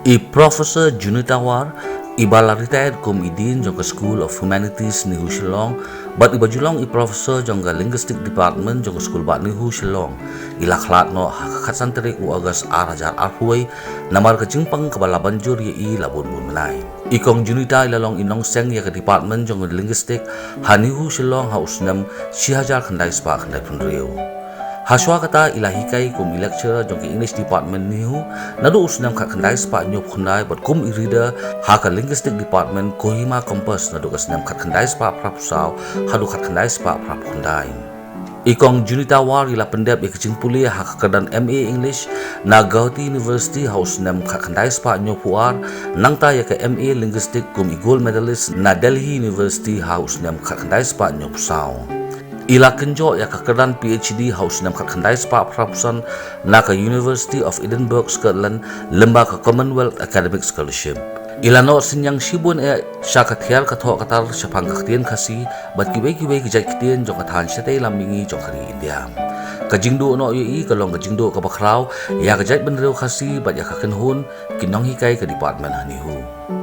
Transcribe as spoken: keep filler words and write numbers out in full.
I Professor Junita War, iba la retired kum i Dean jong ka School of Humanities NEHU Shillong, bad iba ju long i Professor jong ka Linguistic Department jong ka School Bah NEHU Shillong, i la khlad noh ha ka khatsan tarik u August ar hajar arphew wei, namar ka jingpang kaba la ban jur ïa i la bun bun bnai. I Kong Junita i la long i nongseng ïa ka Department jong ka Linguistic ha NEHU Shillong ha u snem shi hajar khyndai spah khyndai phew hynriew. Hashwa kata i la hikai kum i lecturer jong ka English Department NEHU naduh u snem khat khyndai spah hynñiew phew khyndai bad kum i reader ha ka Linguistic Department Kohima Campus naduh ka snem khat khyndai spah phra phew saw haduh khat khyndai spah phra phew khyndai. I Kong Junita War i la pyndep ïa ka jingpule ha ka kyrdan M A English na Gauhati University ha u snem khat khyndai spah hynñiew phew ar, nangta ïa ka M A Linguistic kum i gold medalist na Delhi University ha u snem khat khyndai spah hynñiew phew saw. I la kynjoh ïa ka kyrdan P H D ha u snem khat khyndai spah phra phew san na ka University of Edinburgh, Scotland, lyngba ka Commonwealth Academic Scholarship. I la noh synñiang shibun eh sha ka thiar ka thoh ka tar shaphang ka ktien Khasi bad kiwei kiwei ki jait ktien jong ka thaiñ shatei lam mihngi jong ka ri India. Ka jingduh noh ïa i ka long ka jingduh kaba khraw ïa ka jaitbynriew Khasi bad ïa ka kynhun ki nonghikai ka department ha NEHU.